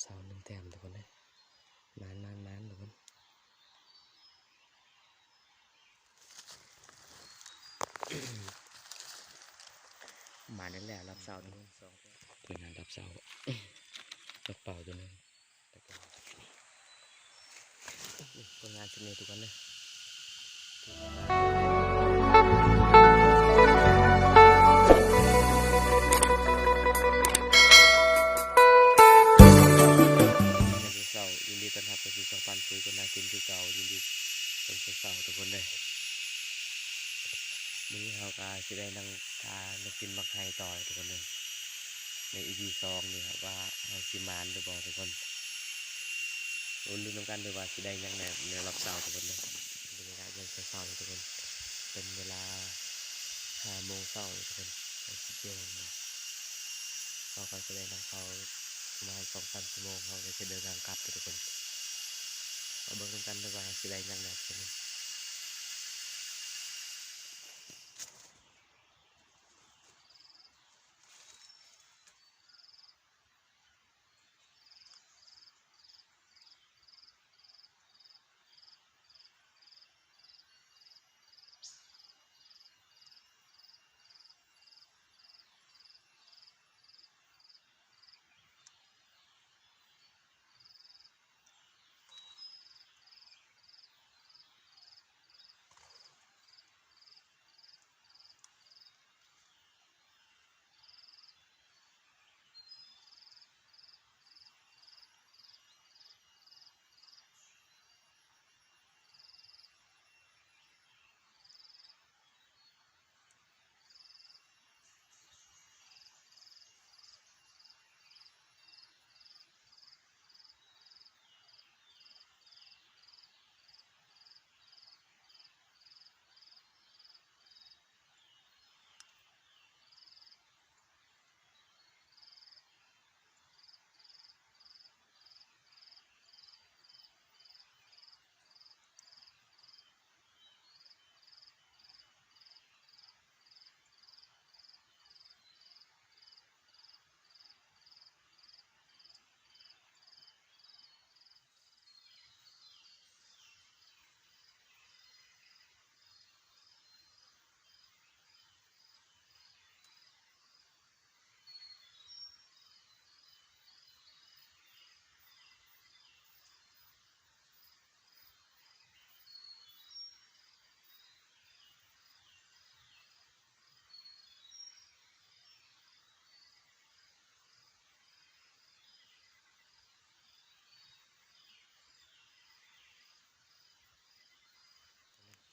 ເສົາໜຶ່ງແຕ້ມທຸກຄົນເອີຍ. ໝານໆໆ ທຸກຄົນ. ມາແລ້ວ ລັບເສົາ ສອງ ຜົນງານລັບເສົາ ຕົກເປົ້າຕົວໜຶ່ງ ແລ້ວກໍຜົນງານຊຸດນີ້ ທຸກຄົນເດີ. ເຊົ້າ ຍິນດີຕ້ອນຮັບເຂົ້າສູ່ຊ່ອງປັນປຸຍ ຄົນຫາກິນຄືເກົ່າ. ຍິນດີຕອນເຊົ້າໆ ທຸກຄົນເດີ. ມື້ນີ້ເຮົາກໍຊິໄດ້ນັ່ງຖ້ານົກກິນໝາກໄຮຕໍ່ ທຸກຄົນເດີ. ໃນອີພີສອງນີ້ ວ່າເຮົາຊິໝານຫຼືບໍ່ ທຸກຄົນ. ມາລຸ້ນນຳກັນເດີວ່າຊິໄດ້ຫຍັງແດ່ໃນຮອບເຊົ້າ ທຸກຄົນເດີ. ບັນຍາກາດຍາມເຊົ້າໆ ທຸກຄົນ. ເປັນເວລາຫ້າໂມງເຊົ້າ ທຸກຄົນ. ໃກ້ຊິແຈ້ງແລ້ວ. ເຮົາກໍຊິໄດ້ນັ່ງເຝົ້າປະມານສອງສາມຊົ່ວໂມງ ເຮົາກໍຊິເດີນທາງກັບ ທຸກຄົນ. ມາເບິ່ງນຳກັນເດີວ່າຊິໄດ້ຫຍັງແດ່ ທຸກຄົນ.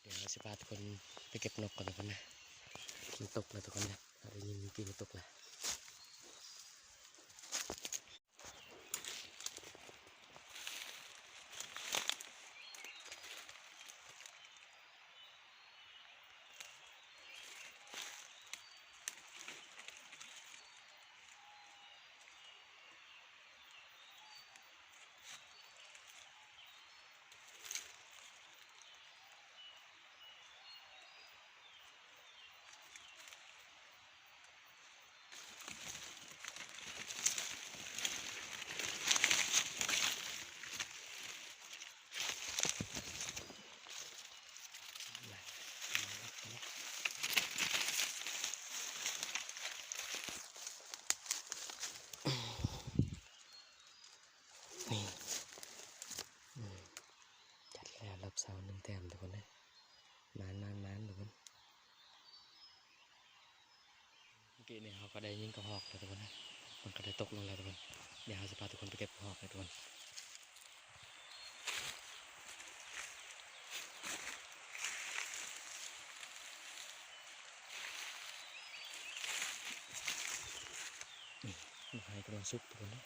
ດຽວເຮົາຊິພາທຸກຄົນໄປເກັບນົກກ່ອນທຸກຄົນນະ. ມັນຕົກແລ້ວທຸກຄົນນະ. ເຮົາໄດ້ຍິນເມື່ອກີ້ນີ້ຕົກແລ້ວ. ນີ້ ອືມ ຈັດແລ້ວ ລັບເສົາໜຶ່ງແຕ້ມທຸກຄົນເອີຍ. ໝານໆໆ ທຸກຄົນ. ເມື່ອກີ້ນີ້ເຮົາກໍໄດ້ຍິງກະຮອກແລ້ວທຸກຄົນນະ. ມັນກໍໄດ້ຕົກລົງແລ້ວທຸກຄົນ. ດຽວເຮົາຊິພາທຸກຄົນໄປເກັບກະຮອກເລີຍທຸກຄົນ. ນີ້ ໝາກໄຮກຳລັງສຸກທຸກຄົນເອີ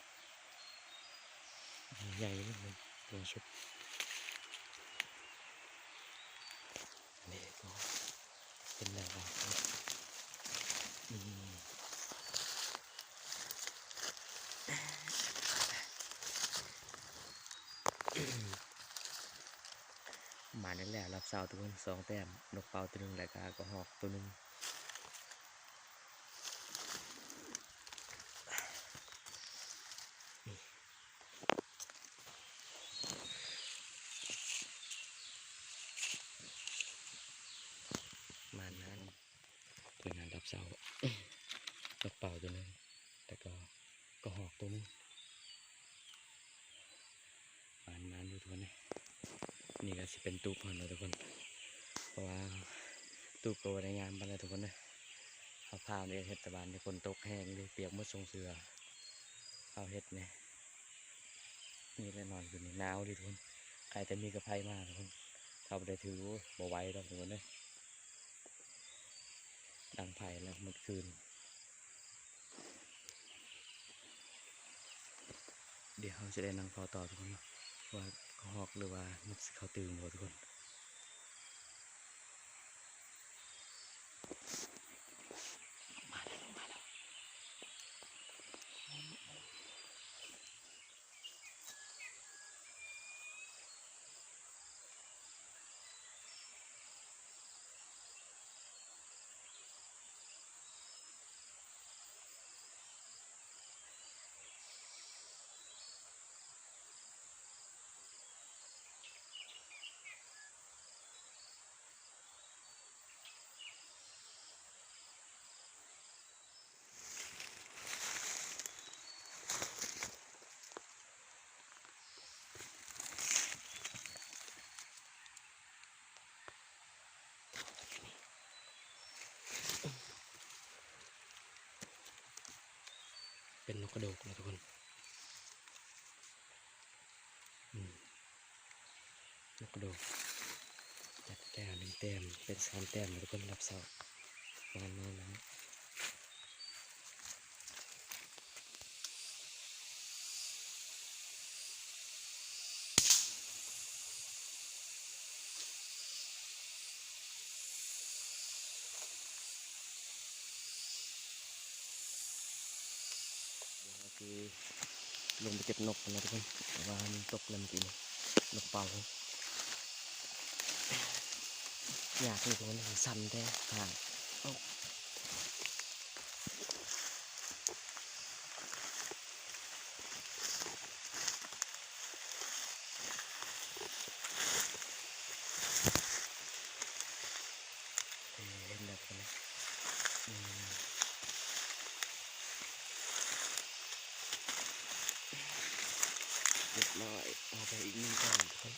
ຍ. ໃຫຍ່ເລີຍ ກຳລັງສຸກ. ອັນນີ້ກໍເປັນແນວວ່າ ອືມ ມາແລ້ວ ລັບເສົາທຸກຄົນ ສອງແຕ້ມ ນົກເປົ້າຕົວໜຶ່ງ ແລ້ວກະກະຮອກຕົວໜຶ່ງ. ນີ້ ເຈົ້າ ນົກເປົ້າຕົວໜຶ່ງ ແລ້ວກໍ ກະຮອກຕົວໜຶ່ງ ໝານໆ ຢູ່ທຸກຄົນເອີຍ. ນີ້ກໍຊິເປັນຕູບເຮົາເນາະທຸກຄົນ ເພາະວ່າຕູບກໍບໍ່ໄດ້ງາມປານໃດທຸກຄົນເອີຍ. ເຮົາພາວເຮັດແຕ່ບ້ານນີ້ ຝົນຕົກແຮງເດ ປຽກໝົດ ສົ່ງເສືອ ເຮົາເຮັດນີ້ ນີ້ແຫຼະ ນອນຢູ່ນີ້ ໜາວເດທຸກຄົນ. ໃຜແຕ່ມີກະໄພມາທຸກຄົນ ຖ້າບໍ່ໄດ້ຖື ໂອ້ຍ ບໍ່ໄຫວດອກທຸກຄົນເອີຍ. ດັງໄຟແລ້ວໝົດຄືນ. ດຽວເຮົາຊິໄດ້ນັ່ງເຝົ້າຕໍ່ທຸກຄົນເນາະ ວ່າກະຮອກ ຫຼືວ່ານົກຊິເຂົ້າຕື່ມບໍ່ທຸກຄົນ. ມາແລ້ວ ມາແລ້ວ. ເປັນນົກກະໂດກເນາະທຸກຄົນ. ອືມ ນົກກະໂດກ ຈັດແຕ້ມ ໜຶ່ງແຕ້ມ ເປັນສາມແຕ້ມເນາະທຸກຄົນ. ລັບເຊົ້າ ປະມານນັ້ນນະ. ດຽວເຮົາຊິລົງໄປເກັບນົກກັນເນາະທຸກຄົນ ເພາະວ່າມັນຕົກແລ້ວເມື່ອກີ້ນີ້ ນົກເປົ້າ. ຍາກຢູ່ທຸກຄົນ ຊັນແທ້ທາງ. ເອົ້າ ເອີ ເຫັນແລ້ວທຸກຄົນເອີຍ. ອືມ ຮຽບຮ້ອຍ ເອົາໄປອີກໜຶ່ງກ້ອນທຸກຄົນ.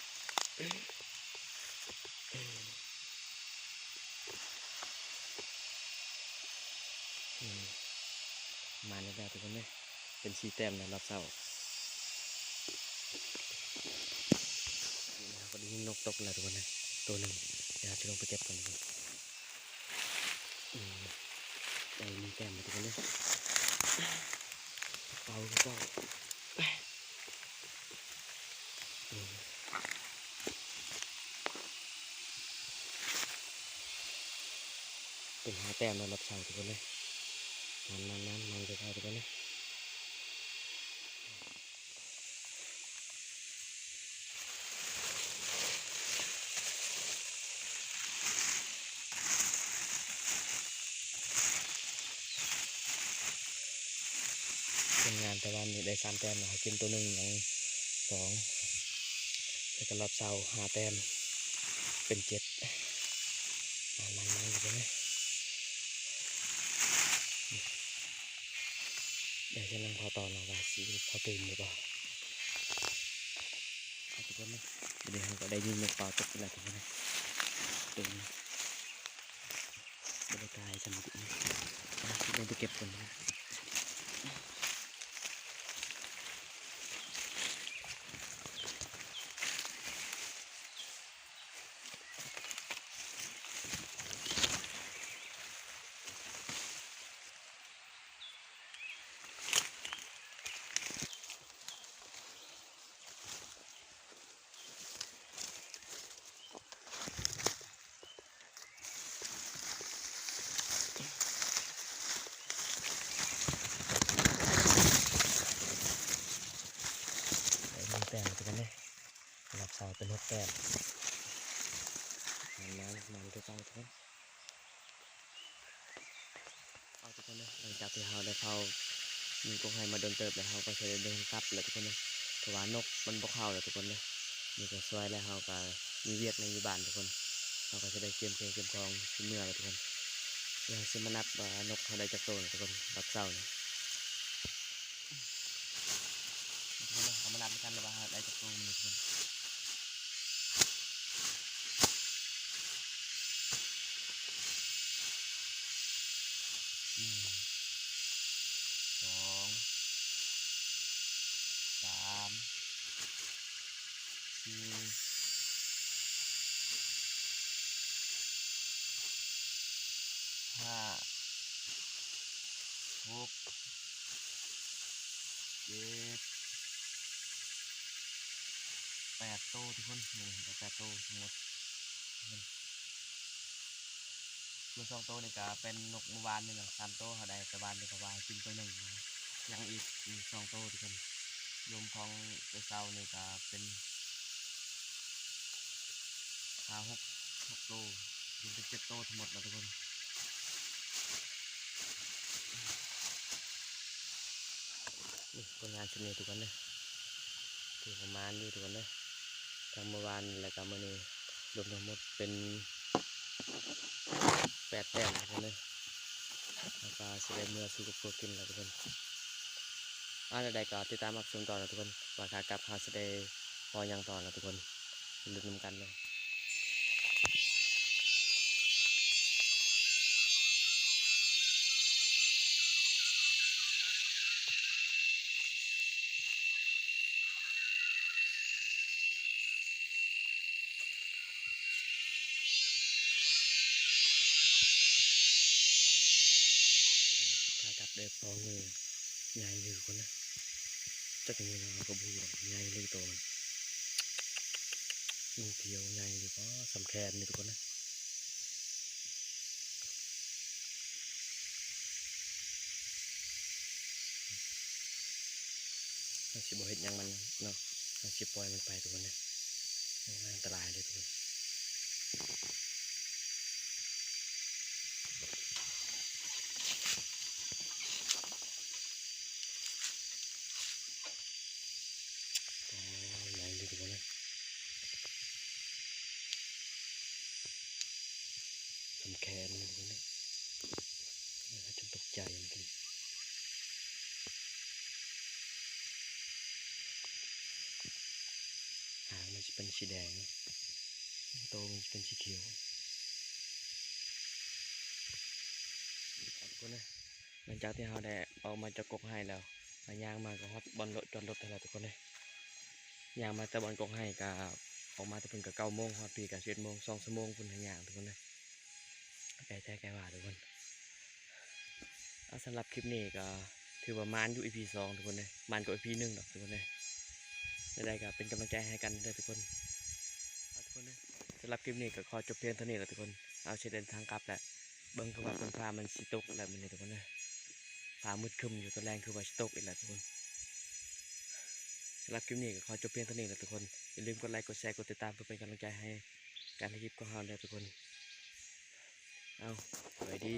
ອືມ ມາແລ້ວທຸກຄົນເອີຍ ເປັນສີ່ແຕ້ມໃນລັບເຊົ້າ. ນີ້ເຮົາກໍໄດ້ຍິງນົກຕົກແລ້ວທຸກຄົນເອີຍ ໂຕໜຶ່ງ. ດຽວເຮົາຈະລົງໄປເກັບກ່ອນທຸກຄົນ. ອືມ ໄດ້ໜຶ່ງແຕ້ມແລ້ວທຸກຄົນເອີຍ. ເປົ່າຄືເກົ່າ. ອືມ ເປັນຫ້າແຕ້ມແລ້ວລັບເຊົ້າທຸກຄົນເອີຍ. ມັນໆໆ ມັນຄືເກົ່າທຸກຄົນເອີຍ. ຜົນງານແຕ່ວານນີ້ໄດ້ສາມແຕ້ມເນາະ ເຮົາກິນໂຕໜຶ່ງ ຍັງສອງ ແລ້ວກໍລັບເຊົ້າຫ້າແຕ້ມ ເປັນເຈັດ. ມາໆໆ ທຸກຄົນເອີຍ. ດຽວຈະນັ່ງເຝົ້າຕໍ່ເນາະ ວ່າຊິເຂົ້າຕື່ມຫຼືບໍ່. ເອົາທຸກຄົນເນາະ ດຽວເຮົາກໍໄດ້ຍິງນົກເປົ້າຕົກໄປແລ້ວທຸກຄົນເນາະ ເປັນ ບໍ່ໄດ້ກາຍຊ້ຳຕິ ເອົາ ລົງໄປເກັບກ່ອນເນາະ. ໄດ້ໜຶ່ງແຕ້ມຄືກັນເດ້ ລັບເຊົ້າເປັນຫົກແຕ້ມ. ມັນໆ ມັນຄືເກົ່າທຸກຄົນ. ເອົາທຸກຄົນເດີ ຫຼັງຈາກທີ່ເຮົາໄດ້ເຝົ້າຍິງກົກໄຮ່ມາດົນເຕີບແລ້ວ ເຮົາກໍຊິໄດ້ເດີນກັບແລ້ວທຸກຄົນເດີ ເພາະວ່ານົກມັນບໍ່ເຂົ້າແລ້ວທຸກຄົນເດີ. ນີ້ກໍສວຍແລ້ວ ເຮົາກໍມີວຽກໃນຢູ່ບ້ານທຸກຄົນ ເຮົາກໍຊິໄດ້ກຽມເຄື່ອງກຽມຂອງຊິເມືອແລ້ວທຸກຄົນ. ດຽວເຮົາຊິມານັບວ່ານົກເຮົາໄດ້ຈັກໂຕນະທຸກຄົນ ວັນເສົານີ້. ເຮົາມານັບນຳກັນເດີວ່າເຮົາໄດ້ຈັກໂຕມື້ນີ້ທຸກຄົນ. ໜຶ່ງ ສອງ ສາມ ສີ່ ຫ້າ ຫົກ ເຈັດ ແປດໂຕທຸກຄົນ. ນີ້ໄດ້ແປດໂຕທັງໝົດ. ສ່ວນສອງໂຕນີ້ກະເປັນນົກມື້ວານນີ້ເນາະ ສາມໂຕເຮົາໄດ້ແຕ່ວານນີ້ ເພາະວ່າເຮົາກິນໂຕໜຶ່ງ ຍັງອີກສອງໂຕທຸກຄົນ. ລວມຂອງແຕ່ເຊົ້ານີ້ກະເປັນຫ້າ ຫົກ ຫົກໂຕ ລວມເປັນເຈັດໂຕທັງໝົດເນາະທຸກຄົນ. ນີ້ຜົນງານຊຸດນີ້ທຸກຄົນເດີ ຖືວ່າໝານຢູ່ທຸກຄົນເດີ ທັງມື້ວານແລ້ວກະມື້ນີ້ ລວມທັງໝົດເປັນແປດແຕ້ມທຸກຄົນເດີ. ເຮົາກະຊິໄດ້ເມືອສູ່ຄອບຄົວກິນແລ້ວທຸກຄົນ. ອາ ແນວໃດກໍຕິດຕາມຮັບຊົມຕໍ່ເນາະທຸກຄົນ ວ່າຂາກັບເຮົາຊິໄດ້ພໍຫຍັງຕໍ່ເນາະທຸກຄົນ. ລຸ້ນນຳກັນເລີຍ. ຂາກັບເດີ ພໍງູໃຫຍ່ຢູ່ພຸ້ນນະ ຈັກແມ່ນຫຍັງເຮົາກໍບໍ່ຮູ້ດອກ ໃຫຍ່ເລີຍໂຕມັນ ງູຂຽວໃຫຍ່ຢູ່ ປາ ສ່ຳແຂນນີ້ທຸກຄົນເອີຍ. ເຮົາຊິບໍ່ເຮັດຫຍັງມັນເນາະ ເຮົາຊິປ່ອຍມັນໄປທຸກຄົນເອີຍ ໂອ້ຍ ອັນຕະລາຍເລີຍທຸກຄົນ. ໂອ້ຍ ໃຫຍ່ເລີຍທຸກຄົນເອີຍ ສ່ຳແຂນເລີຍທຸກຄົນເອີຍ ຈົນຕົກໃຈເມື່ອກີ້. ຫາງມັນຊິເປັນສີແດງເນາະ ໂຕມັນຊິເປັນສີຂຽວ ທຸກຄົນເອີຍ. ຫຼັງຈາກທີ່ເຮົາໄດ້ອອກມາຈາກກົກໄຮ່ແລ້ວ ເຮົາຍ່າງມາກໍຮອດບ່ອນລົດ ຈອດລົດຫັ້ນແຫຼະທຸກຄົນເອີຍ. ຍ່າງມາແຕ່ບ່ອນກົກໄຮ່ກະ ອອກມາແຕ່ພຸ້ນກະເກົ້າໂມງ ຮອດພີ້ກະສິບເອັດໂມງ ສອງຊົ່ວໂມງພຸ້ນ ໄຮ່ຍ່າງທຸກຄົນເດີ ໃກ້ແທ້ໃກ້ວ່າທຸກຄົນ. ເອົາ ສຳລັບຄລິບນີ້ກະຖືວ່າໝານຢູ່ ອີພີສອງ ທຸກຄົນເດີ ໝານກວ່າ ອີພີໜຶ່ງດອກທຸກຄົນເດີ. ແນວໃດກະເປັນກຳລັງໃຈໃຫ້ກັນເດີທຸກຄົນ ເອົາ ທຸກຄົນເດີ. ສຳລັບຄລິບນີ້ກໍຂໍຈົບພຽງເທົ່ານີ້ແຫຼະທຸກຄົນ ເຮົາຊິເດີນທາງກັບແລ້ວ. ເບິ່ງຄືວ່າຝົນຟ້າມັນຊິຕົກແລ້ວມື້ນີ້ທຸກຄົນເດີ ຟ້າມືດຄຶ້ມຢູ່ ຕອນແລງຄືວ່າຊິຕົກອີກແລ້ວທຸກຄົນ. ສຳລັບຄລິບນີ້ກໍຂໍຈົບພຽງເທົ່ານີ້ແຫຼະທຸກຄົນ ຢ່າລືມກົດໄລ ກົດແຊ ກົດຕິດຕາມ ເພື່ອເປັນກຳລັງໃຈໃຫ້ການເຮັດຄລິບຂອງເຮົາເດີທຸກຄົນ. ເອົາ ສະບາຍດີ.